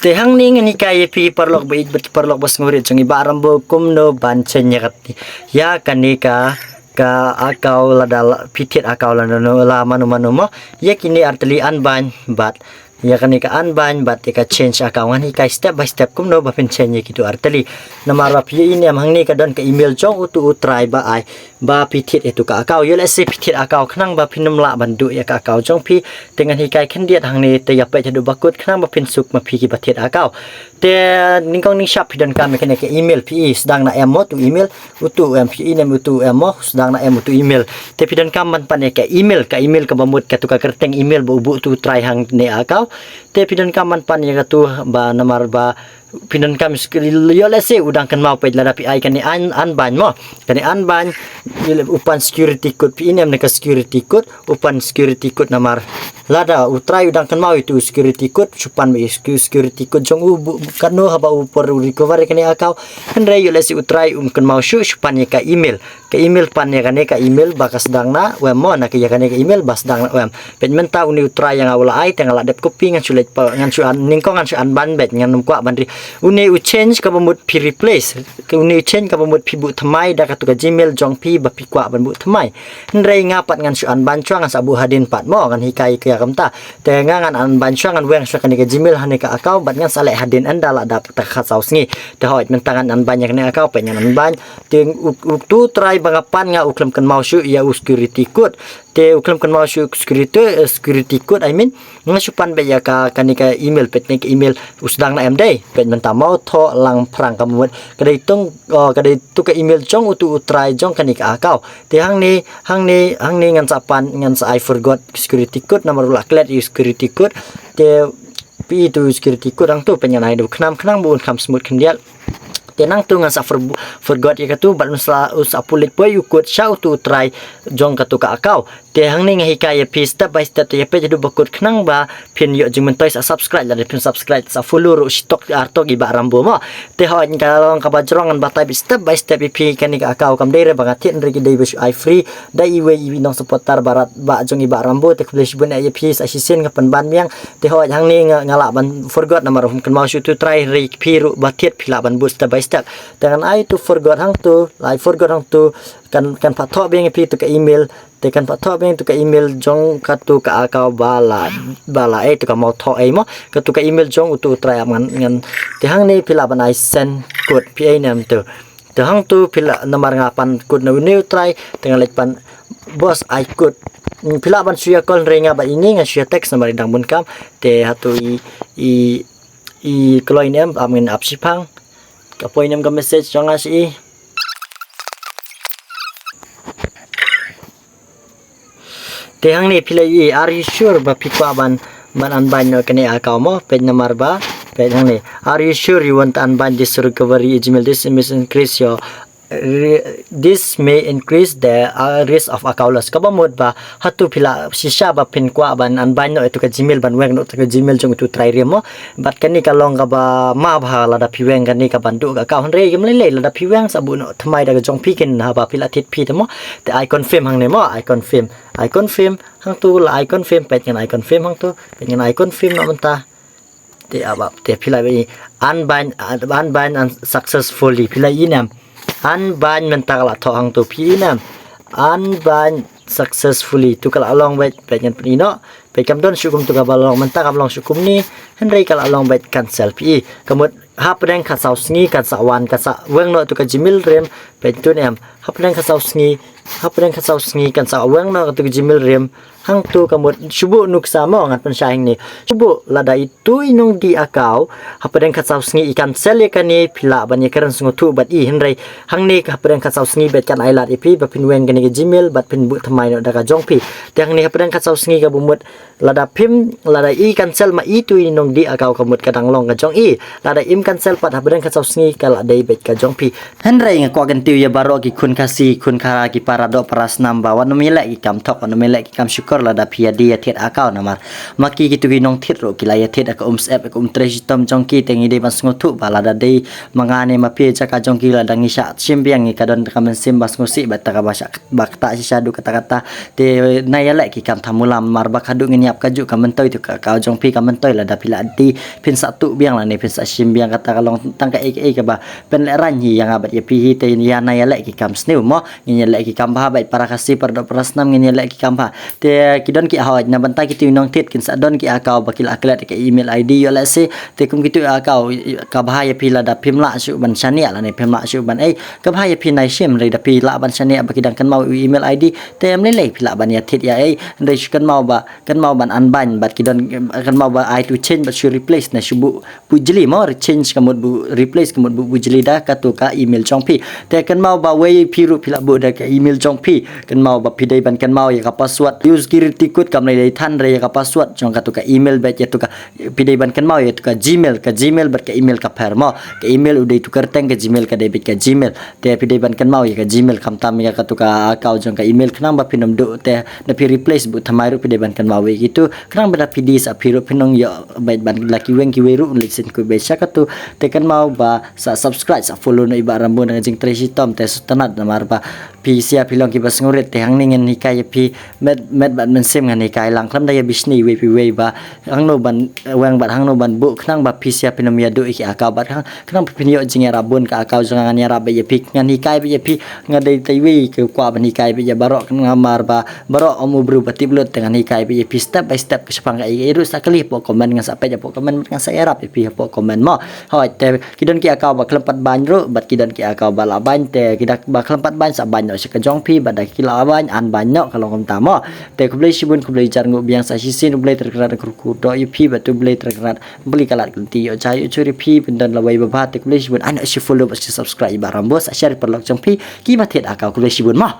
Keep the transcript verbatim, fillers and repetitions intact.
Te hangne ngan hikai ïa phi paralok ba ïeit bad paralok ba sngewrit jong i Bah Rambo kumno ban change ïa kane ka, ka account lada la, phi thied account lada no la mano mano mo. Ïa kine artylli unbind bad ïa kane ka unbind bad ïa ka change account ngan hikai step by step kumno ba phin change ïa kitu artylli. Namar ba phi ïohi ne em hangne ka don ka email jong utu u trai ba ai ba phi thied ïa tu ka account. Ïoh lehse phi thied account khnang ba phin ym lah ban duh ïa ka account jong phi. Te ngan hikai khyndiat hangne te ïa peit haduh ba kut khnang ba phin suk ma phi ki ba thied account. Te nyngkong nyngshap phi donkam ïa kane ka email phi i sdang na em mo tu email utu em phi i ne em utu em mo sdang na em utu email. Te phi donkam ban pan ïa ka email, ka email kaba mut katu ka kyrteng email ba u buh tu u trai hangne account. Te phi donkam ban pan ïa katu ba namar ba phi donkam ïoh lehse u dang kynmaw peit lada phi ai kane unbind mo. Kane unbind u pan security code phi i ne em ne ka security code u pan security code namar lada u trai u dang kynmaw ïa tu security code shu pan ba ïa security code jong u katno haba u por u recover ïa kane account. Hynrei ïoh lehse u trai um kynmaw shuh shu pan ïa ka email. Ka email pan ïa kane ka email ba ka sdang na wem mo na ka ïa kane ka email ba sdang na wem. Peit mynta une u trai ïa nga u la ai te nga la dep copy ngan shu leit pa ngan shu nyngkong ngan shu unbind beit ngan ym kwah ban ri. Une u change kaba mut phi replace. Une u change kaba mut phi buh thymmai da katu ka Gmail jong phi ba phi kwah ban buh thymmai. Hynrei nga pat ngan shu unbind shuwa ngan sa buh hadien pat mo ngan hikai ïa ka kumta. Te nga ngan unbind shuwa ngan weng shuwa kane ka Gmail hangne ka account bad ngan sa leh hadien ynda la dap ta khatsaw sngi. Te hooid mynta ngan unbind ïa kane account peit ngan unbind. Te utu u trai ba nga pan nga u khlem kynmaw shuh ïa u security code. Te u khlem kynmaw shuh security, eh, security code I mean. Nga shu pan beit ïa ka kane ka email peit ne ka email u sdang na em dei. Peit mynta Mawthoh Langphrang ka mut ka dei tong, oh, ka dei tu ka email jong utu u trai jong kane ka account. Te hangne hangne hangne ngan sa pan ngan sa ai forgot security code namar u la klet ïa u security code. Te phi i tu security code hangtu peit ngan ai da u khnam khnang ba un kham smooth khyndiat. Te nangtu ngan sa forgot ïa katu bad un sa u sa pulit poi u code sha utu u trai jong katu ka account. Te hangne nga hikai ïa phi step by step te ïa peit haduh ba kut khnang ba phin ïoh jingmyntoi sa subscribe lada phin subscribe sa follow ruh shitok artok i Bah Rambo mo. Te hooid ka long kaba jrong ngan batai beit step by step ïa phi kane ka account kam dei re ba nga thied hynrei ki dei ba shu ai free da iwei i nong supporter barat ba jong i Bah Rambo te khublei shibun ïa phi sa shisien nga pynban biang. Te hooid hangne nga lah ban forgot namar um kynmaw shuh tu trai hynrei phi ruh ba thied phi lah ban bud step by step. Te ngan ai tu forgot hangtu, ai forgot hangtu kan kan pha thoh biang ïa phi tu ka email. Te kan pha thoh biang tu ka email jong katu ka account ba la ba la ei tu ka Mawthoh ei mo katu ka email jong utu u trai ap ngan ngan. Te hangne phi lah ban ai send code phi ei ne em tu. Te hangtu phi lah namar nga pan code na une u trai te nga leit pan boss ai code. Phi lah ban shu ïa call hynrei nga bad ine nga shu ïa text namar i dang bun kam. Te hatu i i i kloi ne em ap ngin ap shiphang. Ka poi ne em ka message jong nga shi i. Te hangne phi la ïohi are you sure ba phi kwah ban ban unbind noh kane account mo peit namar ba peit hangne are you sure you want to unbind this recovery email this may increase your re- this may increase the uh, risk of account loss kaba mut ba hatu phi la shisha ba phin kwah ban unbind noh ïa tu ka Gmail ban weng noh tu ka Gmail jong utu u trai rim mo. Bad kane ka long kaba ma bha lada phi weng kane ka ban duh ka account hynrei kam lei lei lada phi weng sa buh noh thymmai da ka jong phi kin haba phi la thied phi te mo. Te I confirm hangne mo I confirm. I confirm hangtu la I confirm peit ngan I confirm hangtu peit ngan I confirm noh mynta. Te ap ap te phi la ïohi unbind unbind unsuccessfully phi la ïohi ne em. Unbind mynta ka la thoh hangtu phi ïohi ne em. Unbind successfully tu ka la long beit peit ngan pyni noh. Peit kam don shuh kum tu kaba long mynta kam long shuh kumne. Hynrei ka la long beit cancel phi i ka mut hapdeng khatsaw sngi kan sa wan kan sa weng noh tu ka Gmail rim. Peit tu ne em hapdeng khatsaw sngi hapdeng khatsaw sngi kan sa weng noh tu ka Gmail rim. Hangtu ka mut shu buh nuksa mo ngan pynshai hangne shu buh lada itu i nongdie account hapdeng khatsaw sngi i cancel ïa kane phi lah ban ïa kren sngewthuh bad i hynrei hangne hapdeng khatsaw sngi beit kan ai lad ïa phi ba phin weng kane ka Gmail bad phin buh thymmai noh da ka jong phi. Te hangne hapdeng khatsaw sngi kaba mut lada phim lada i cancel ma itu i nongdie account ka mut ka dang long ka jong i. Lada im cancel pat hapdeng khatsaw sngi ka la dei beit ka jong phi. Hynrei nga kwah kyntiew ïa baroh ki khun Khasi khun Khara ki para doh para snam ba wat nym ïaleh ki kam thok, wat nym ïaleh ki kam shukor lada phi ïa die ïa thied account namar ma ki kitu ki nongthied ruh ki la ïa thied ïa ka um syep, ïa ka um trei shitom jong ki, te ngi dei ban sngewthuh ba lada dei ma nga ne ma phi jaka jong ki, lada ngi shah shim biang ngi ka don ka mynsiem ba sngewsih bad ta ka ba shah ba kata shisha duh kata kata. Te na ïaleh ki kam thamulam namar ba ka duh ngin ïap ka juh ka myntoi tu ka account jong phi ka myntoi, lada phi la die phin sa tuh biang lane phin sa shim biang, kata ka long tang ka ei ei kaba pynlehrain hi ïa nga bad ïa phi hi. Te ïa na ïaleh ki kam sniew mo, ngin ïaleh ki kam bha bad para Khasi para doh para snam ngin ïaleh ki kam bha. Te ki don ki, hooid, na bynta kitu ki nongthied kin sa don ki account ba ki la klet ka email I D ïoh lehse. Te kum kitu ki account ka bha ïa phi lada phim lah shuh ban shaniah lane phim lah shuh ban ei, ka bha ïa phi nai shim, hynrei da phi lah ban shaniah ba ki dang kynmaw email I D te em lei lei phi lah ban ïa thied ïa ei, hynrei shu kynmaw ba kynmaw ban unbind bad ki don kynmaw ba ai to change bad shu replace ne shu buh buh jli mo, change ka mut buh, replace ka mut buh buh jli da katu ka email jong phi. Te kynmaw ba wei phi ruh phi la buh da ka email jong phi, kynmaw ba phi dei ban kynmaw ïa ka password. Use security code kam lei lei than re ïa ka password jong katu ka email bad ïa tu ka, phi dei ban kynmaw ïa tu ka Gmail, ka Gmail bad ka email ka pher mo. Ka email u dei tu kyrteng, ka Gmail ka dei bad ka Gmail. Te phi dei ban kynmaw ïa ka Gmail khamtam ïa katu ka account jong ka email khnang ba phin ym duh, te da phi replace buh thymmai ruh phi dei ban kynmaw ïa kitu khnang ba da phi die sa phi ruh phin ym ïoh bad ban la ki weng ki wei ruh leit sien kut bad sha katu. Te kynmaw ba sa subscribe sa follow noh i Bah Rambo na ka jingtrei shitom te sngewtynnat namar ba phi sia phi long kiba sngewrit, te hangne ngan hikai ïa phi met met bad mynsiem, ngan hikai lang khlem da ïa bishni iwei pa iwei ba hangno ban weng bad hangno ban buh khnang ba phi sia phin ym ïa duh ïa ki account bad khnang khnang ba phin ïoh jingïarap bun ka account jong nga. Ngan ïarap bad ïa phi, ngan hikai bad ïa phi, nga dei tei iwei ka kwah ban hikai bad ïa baroh, namar ba baroh ym u briew ba tip lut, te ngan hikai bad ïa phi step by step ka shaphang ka ei ei ruh sa kylli hapoh comment, ngan sa peit hapoh comment, ngan sa ïarap ïa phi hapoh comment mo. Hooid, te ki don ki account ba khlem pat baiñ ruh bad ki don ki account ba la baiñ, te ki da ba khlem pat baiñ sa baiñ noh sha ka jong phi, bad da ki la baiñ unbaiñ noh, ka long kumta mo. Te khublei shibun, khublei jar nguh biang sa shisien, U Blei Trai Kynrad un kyrkhu doh ïa phi bad U Blei Trai Kynrad un plie ka lad ka lynti ïoh jai ïoh jur ïa phi, pyndonkam lawei ba bha. Te khublei shibun, ai noh shu follow bad shu subscribe i Bah Rambo, sa share ïa ki paralok jong phi kiba thied account. Khublei shibun mo.